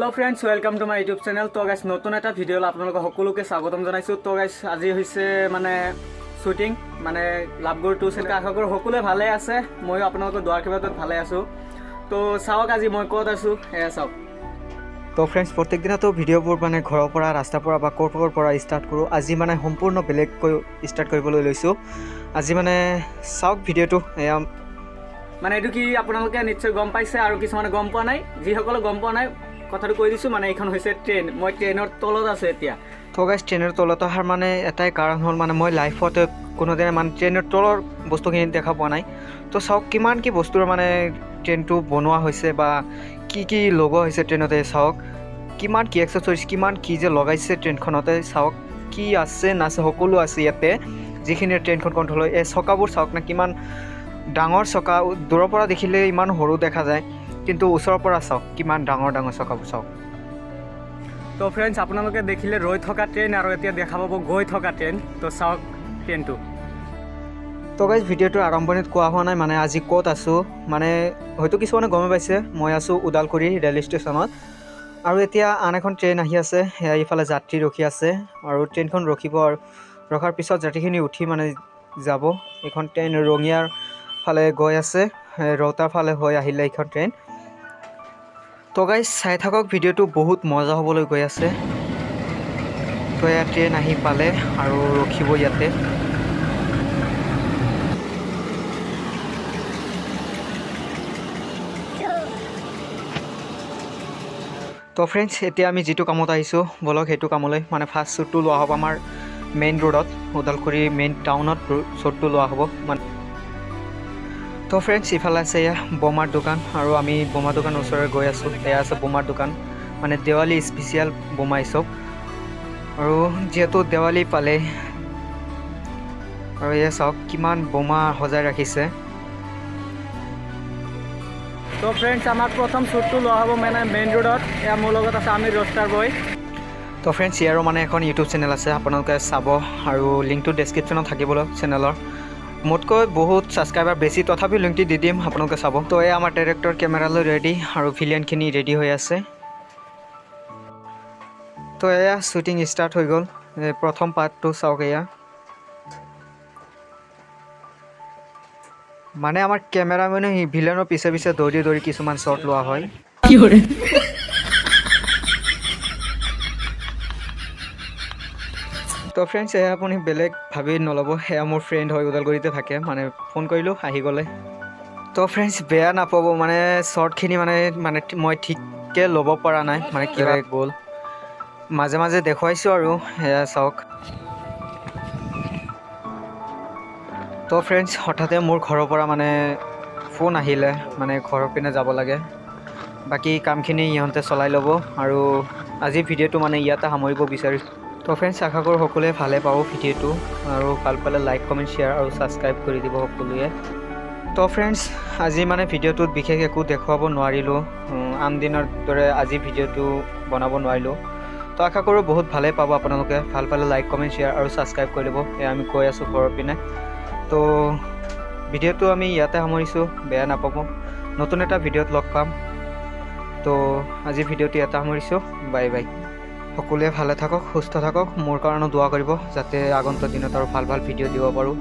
Hello friends, welcome to my YouTube channel. তো গাইছ, নতুন এটা ভিডিঅ'লৈ আপোনালোকক সকলোকে স্বাগতম জনাইছোঁ। তো গাইছ, আজি হৈছে মানে শ্বুটিং, মানে লাভগুৰু টু চেনেল। আশা কৰোঁ সকলোৱে ভালে আছে, ময়ো আপোনালোকৰ দুৱাৰ কৃপাত ভালে আছোঁ। তো চাওক আজি মই ক'ত আছোঁ, এয়া চাওক। তো ফ্ৰেণ্ডছ, প্ৰত্যেক দিনাতো ভিডিঅ'বোৰ মানে ঘৰৰ পৰা, ৰাস্তাৰ পৰা বা ক'ৰ পৰা ষ্টাৰ্ট কৰোঁ, আজি মানে সম্পূৰ্ণ বেলেগকৈ ষ্টাৰ্ট কৰিবলৈ লৈছোঁ। আজি মানে চাওক ভিডিঅ'টো, এয়া মানে এইটো কি আপোনালোকে নিশ্চয় গম পাইছে আৰু কিছুমানে গম পোৱা নাই। যিসকলে গম পোৱা নাই কথাটো কৈ দিছোঁ, মানে এইখন হৈছে ট্ৰেইন, মই ট্ৰেইনৰ তলত আছোঁ এতিয়া। তো গাইছ, ট্ৰেইনৰ তলত অহাৰ মানে এটাই কাৰণ হ'ল, মানে মই লাইফত কোনোদিনে মানে ট্ৰেইনৰ তলৰ বস্তুখিনি দেখা পোৱা নাই। তো চাওক কিমান কি বস্তুৰ মানে ট্ৰেইনটো বনোৱা হৈছে বা কি কি লগোৱা হৈছে ট্ৰেইনতে। চাওক কিমান কি এক্সেচৰিজ, কিমান কি যে লগাইছে ট্ৰেইনখনতে। চাওক কি আছে নাছে সকলো আছে ইয়াতে, যিখিনি ট্ৰেইনখন কণ্ট্ৰল হয়। এই চকাবোৰ চাওক না, কিমান ডাঙৰ চকা, দূৰৰ পৰা দেখিলে ইমান সৰু দেখা যায়, কিন্তু ওচৰৰ পৰা চাওক কিমান ডাঙৰ ডাঙৰ চকাবোৰ চাওক। তো ফ্ৰেণ্ডছ, আপোনালোকে দেখিলে ৰৈ থকা ট্ৰেইন আৰু এতিয়া দেখা পাব গৈ থকা ট্ৰেইন। তো চাওক ট্ৰেইনটো। তো গাইজ, ভিডিঅ'টোৰ আৰম্ভণিত কোৱা হোৱা নাই মানে আজি ক'ত আছোঁ, মানে হয়তো কিছুমানে গমেই পাইছে, মই আছোঁ ওদালগুৰি ৰেল ষ্টেচনত। আৰু এতিয়া আন এখন ট্ৰেইন আহি আছে, সেয়া ইফালে যাত্ৰী ৰখি আছে আৰু ট্ৰেইনখন ৰখিব আৰু ৰখাৰ পিছত যাত্ৰীখিনি উঠি মানে যাব। এইখন ট্ৰেইন ৰঙিয়াৰ ফালে গৈ আছে, ৰৌতাৰ ফালে হৈ আহিলে এইখন ট্ৰেইন। তো গাইজ, চাই থাকক ভিডিঅ'টো, বহুত মজা হ'বলৈ গৈ আছে। তো এয়া ট্ৰেইন আহি পালে আৰু ৰখিব ইয়াতে। তো ফ্ৰেণ্ডছ, এতিয়া আমি যিটো কামত আহিছোঁ ব'লক সেইটো কামলৈ। মানে ফাৰ্ষ্ট শ্বুটটো লোৱা হ'ব আমাৰ মেইন ৰোডত, ওদালগুৰি মেইন টাউনত শ্বুটটো লোৱা হ'ব মানে। তো ফ্ৰেণ্ডছ, ইফালে আছে এয়া বোমাৰ দোকান আৰু আমি বোমা দোকানৰ ওচৰৰে গৈ আছোঁ। এয়া আছে বোমাৰ দোকান, মানে দেৱালী স্পেচিয়েল বোমা চব। আৰু যিহেতু দেৱালী পালে, আৰু এয়া চাওক কিমান বোমা সজাই ৰাখিছে। তো ফ্ৰেণ্ডছ, আমাৰ প্ৰথম শ্বুটটো লোৱা হ'ব মানে মেইন ৰোডত। এয়া মোৰ লগত আছে আমি ৰষ্টাৰ বয়। তো ফ্ৰেণ্ডছ, ইয়াৰো মানে এখন ইউটিউব চেনেল আছে, আপোনালোকে চাব আৰু লিংকটো ডেছক্ৰিপশ্যনত থাকিবলৈ চেনেলৰ। মোতকৈ বহুত ছাবস্ক্ৰাইবাৰ বেছি, তথাপিও লিংকটো দি দিম, আপোনালোকে চাব। তো এই আমাৰ ডাইৰেক্টৰ কেমেৰালৈ ৰেডি আৰু ভিলিয়ানখিনি ৰেডি হৈ আছে। তো এয়া শ্বুটিং ষ্টাৰ্ট হৈ গ'ল। প্ৰথম পাৰ্টটো চাওক, এয়া মানে আমাৰ কেমেৰামেনে ভিলেনৰ পিছে পিছে দৌৰি দৌৰি কিছুমান শ্বট লোৱা হয়। তো ফ্ৰেণ্ডছ, এয়া আপুনি বেলেগ ভাবি নল'ব, সেয়া মোৰ ফ্ৰেণ্ড হয়, ওদালগুৰিতে থাকে, মানে ফোন কৰিলোঁ আহি গ'লে। তো ফ্ৰেণ্ডছ, বেয়া নাপাব, মানে শ্বৰ্টখিনি মানে মানে মই ঠিককৈ ল'ব পৰা নাই, মানে কিবা গ'ল, মাজে মাজে দেখুৱাইছোঁ আৰু সেয়া চাওক। তো ফ্ৰেণ্ডছ, হঠাতে মোৰ ঘৰৰ পৰা মানে ফোন আহিলে, মানে ঘৰৰ পিনে যাব লাগে, বাকী কামখিনি ইহঁতে চলাই ল'ব আৰু আজি ভিডিঅ'টো মানে ইয়াতে সামৰিব বিচাৰিছোঁ। তো ফ্ৰেণ্ডছ, আশা কৰোঁ সকলোৱে ভালে পাব ভিডিঅ'টো আৰু ভাল পালে লাইক, কমেণ্ট, শ্বেয়াৰ আৰু ছাবস্ক্ৰাইব কৰি দিব সকলোৱে। তো ফ্ৰেণ্ডছ, আজি মানে ভিডিঅ'টোত বিশেষ একো দেখুৱাব নোৱাৰিলোঁ, আন দিনৰ দৰে আজি ভিডিঅ'টো বনাব নোৱাৰিলোঁ। তো আশা কৰোঁ বহুত ভালেই পাব আপোনালোকে, ভাল পালে লাইক, কমেণ্ট, শ্বেয়াৰ আৰু ছাবস্ক্ৰাইব কৰি দিব। এয়া আমি গৈ আছোঁ ঘৰৰ পিনে। তো ভিডিঅ'টো আমি ইয়াতে সামৰিছোঁ, বেয়া নাপাব, নতুন এটা ভিডিঅ'ত লগ পাম। তো আজি ভিডিঅ'টো ইয়াতে সামৰিছোঁ, বাই বাই। সকলোৱে ভালে থাকক, সুস্থ থাকক, মোৰ কাৰণেও দোৱা কৰিব যাতে আগন্তুক দিনত আৰু ভাল ভাল ভিডিঅ' দিব পাৰোঁ।